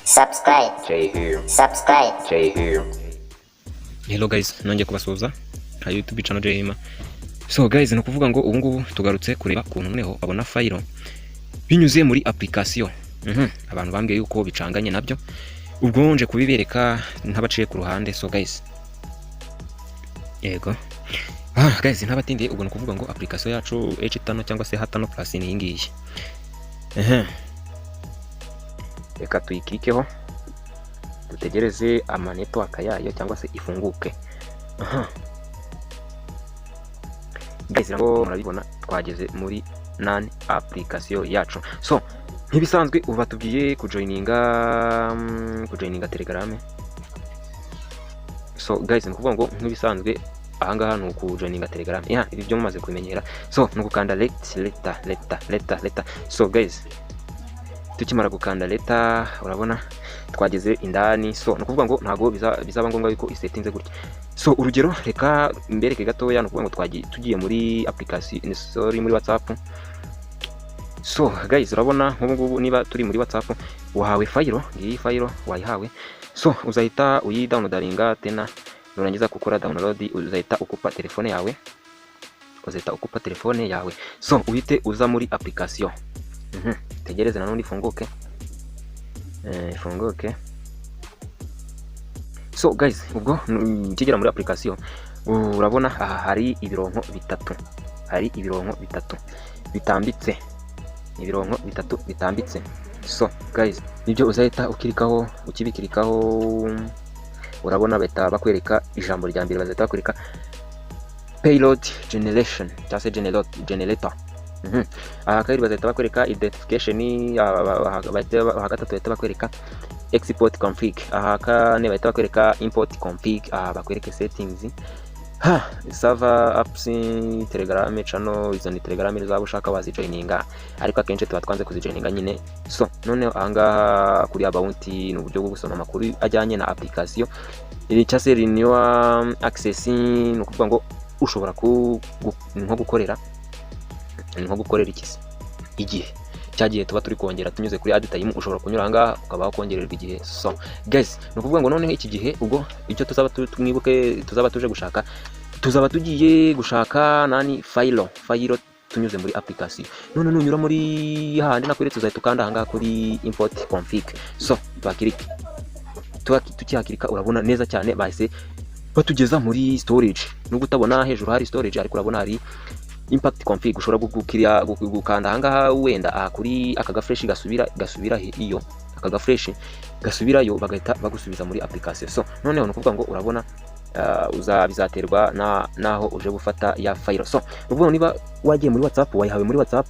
Subscribe. Jay here. Subscribe. Jay here. Hello guys, nongeye kubasuhuza nka YouTube channel Jehima. So guys, ni ukuvuga ngo ubu ngubu tugarutse kureba ukuntu noneho babona file binyuze muri application. Abantu bambwiye yuko bicanganye nabyo. Ubwo nje kubibereka ntabaciye ku ruhande. So guys. Yego. Guys, ntabatindiye, ubwo ni ukuvuga ngo application yacu H5 cyangwa se H5 plus ni iyi ngiyi. Reka tuyikirikeho, dutegereze ama network yayo cyangwa se ifunguke. Aha guys, ngo murabibona twageze muri nani, application yacu. So nk'ibisanzwe ubu batubwiye kujoininga Telegram. So guys, ni ukuvuga ngo nk'ibisanzwe ahangaha ni ukujoininga Telegram. Yeah, ibi byo mumaze kubimenyera. So ni ugukanda later, later, later, later, later. So guys, tukimara gukanda later, urabona twageze indani. So ni ukuvuga ngo ntabwo bizaba ngombwa yuko isetinze gutya. So urugero, reka mbereke gatoya. Ni ukuvuga ngo twagiye, tugiye muri application, sorry, muri WhatsApp. So guys, urabona nk'ubu ngubu niba turi muri WhatsApp, wahawe file, ngiyi file wayihawe. So uzahita uyidownloadinga tena. Nurangiza gukora download, uzahita ukupa telefone yawe, uzahita ukupa telefone yawe. So uhite uza muri application. Tegereze nanone ifunguke, ifunguke. So guys, ubwo ukigera muri application, urabona aha hari ibironko bitatu, hari ibironko bitatu bitambitse, ibironko bitatu bitambitse. So guys, nibyo uzahita ukirikaho. Ukibikirikaho, urabona bahita bakwereka ijambo rya mbere, bazahita bakwereka payload generation cyangwa se generator. Aha kabiri bazahita bakwereka identification, aha gatatu bahita bakwereka export config, aha kane bahita bakwereka import config, aha bakwereke settings, ha server, apps, Telegram channel. Izo ni Telegram zaba ushaka wazijoininga, ariko akenshi tuba twanze kuzijoininga nyine. So noneho ahangaha kuri about ni uburyo bwo gusoma amakuru ajyanye na application iri cyangwa se renew access. Ni ukuvuga ngo ushobora nko gukorera, ni nko gukorera iki se, igihe cya gihe tuba turi kongera tunyuze kuri add time, ushobora kunyura ahangaha ukaba wakongererwa igihe. So guys, ni ukuvuga ngo noneho iki gihe ubwo icyo tuzaba mwibuke tuzaba tuje gushaka, tuzaba tugiye gushaka nani, file tunyuze muri application. None nunyura muri hahandi nakweretse, uzahita ukanda ahangaha kuri import config. So tuhakirike. Tukihakirika, urabona neza cyane bahise batugeza muri storage. Nubwo utabona hejuru hari storage, ariko urabona hari import config. Ushobora gukanda ahangaha wenda aha kuri aka gaflèche gasubira iyo aka gaflèche gasubirayo, bagahita bagusubiza muri application. So noneho ni ukuvuga ngo urabona uza bizaterwa na naho uje gufata ya file. So ni ukuvuga ngo niba wagiye muri WhatsApp, wayihawe muri WhatsApp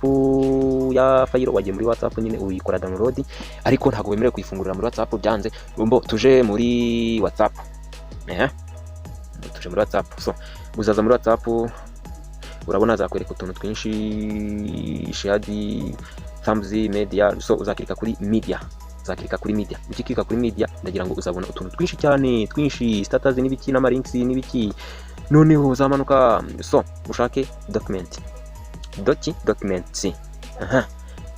ya file, wagiye muri WhatsApp nyine uyikora download, ariko ntabwo wemerewe kuyifungurira muri WhatsApp, byanze. Mbo tuje muri WhatsApp, tuje muri WhatsApp. So uzaza muri WhatsApp, urabona azakwereka utuntu twinshi, shared, thumbs, media. So uzakirika kuri media, uzakirika kuri media. Ukikirika kuri media, ndagira ngo uzabona utuntu twinshi cyane, twinshi, status n'ibiki n'amalinks n'ibiki. Noneho uzamanuka, so ushake document, documents. Aha.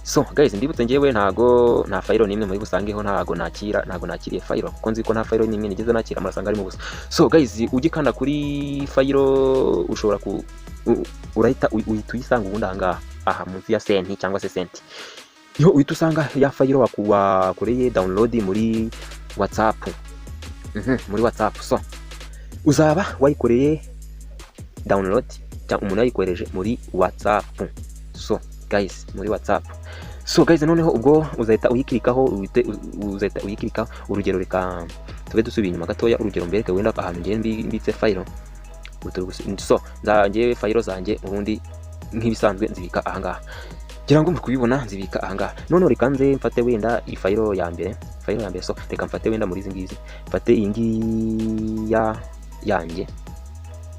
So guys, ndibutse njyewe ntago nta file n'imwe muri busangeho, ntago nakira, ntago nakiriye file kuko nzi ko nta file n'imwe nigeze nakira, murasanga ari mu busa. So guys, ugikanda kuri file, ushobora ku urahita uhita uyisanga ubundi ahangaha, aha munsi ya sent cyangwa se sent, niho uhita usanga ya file wakoreye download muri WhatsApp. Muri WhatsApp. So uzaba wayikoreye download cyangwa umuntu yayikohereje muri WhatsApp. So guys, muri WhatsApp. So guys, noneho ubwo uzahita uyikirikaho, uzahita uyikirikaho. Urugero, reka tube dusubiye inyuma gatoya, urugero mbereke wenda ahantu ngiye mbitse file. So ngiye file zanjye ubundi nk'ibisanzwe nzibika ahangaha, ngira ngo muri kubibona, nzibika ahangaha. Noneho reka nze mfate wenda ifile ya mbere, file ya mbere. So reka mfate wenda muri izi ngizi, mfate iyi ngiyi ya yanjye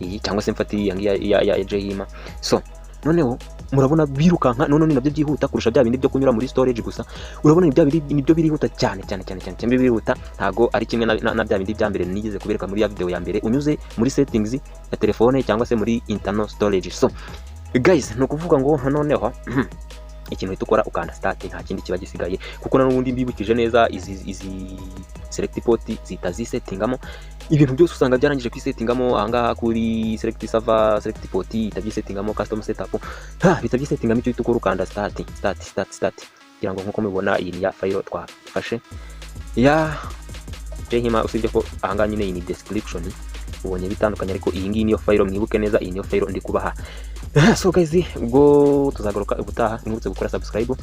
iyi, cyangwa se mfate iyi ngiyi ya Jehima. So noneho murabona birukanka, noneho ni nabyo byihuta kurusha bya bindi byo kunyura muri storage gusa. Urabona ni bya bindi, nibyo birihuta cyane cyane cyane cyane cyane, birihuta, ntago ari kimwe na bya bindi bya mbere nigeze kubereka muri ya video ya mbere, unyuze muri settings ya telefone cyangwa se muri internal storage. So guys, ni ukuvuga ngo noneho Ikintu uhita ukora, ukanda start, nta kindi kiba gisigaye, kuko na n'ubundi mbibukije neza, izi select port zihita zisettingamo. Ibintu byose usanga byarangije kwisettingamo ahangaha kuri select server, select port ihita byisettingamo, custom setup ha bihita byisettingamo. Icyo uhita ukora, ukanda start, start, start, start. Kugira ngo nkuko mubibona, iyi ni ya file twafashe ya Jehima. Usibye ko ahangaha nyine iyi ni description, ubonye bitandukanye, ariko iyi ngiyi niyo file. Mwibuke neza, iyi niyo file ndi kubaha. So guys, ubwo tuzagaruka ubutaha. Mwibutse gukora subscribe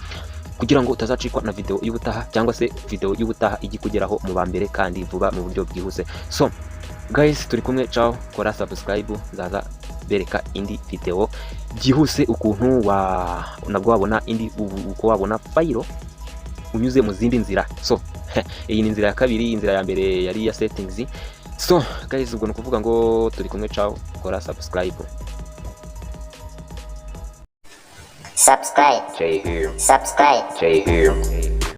kugira ngo utazacikwa na video y'ubutaha, cyangwa se video y'ubutaha ijye ikugeraho mu ba mbere kandi vuba mu buryo bwihuse. So guys, turi kumwe, ciao. Kora subscribe, nzaza bereka indi video byihuse ukuntu wa nabwo wabona indi, uko wabona file unyuze mu zindi nzira. So iyi ni inzira ya kabiri, inzira ya mbere yari iya settings. So guys, ubwo ni ukuvuga ngo turi kumwe, ciao, kora subscribe. Subscribe. Jay here. Subscribe. Jay here.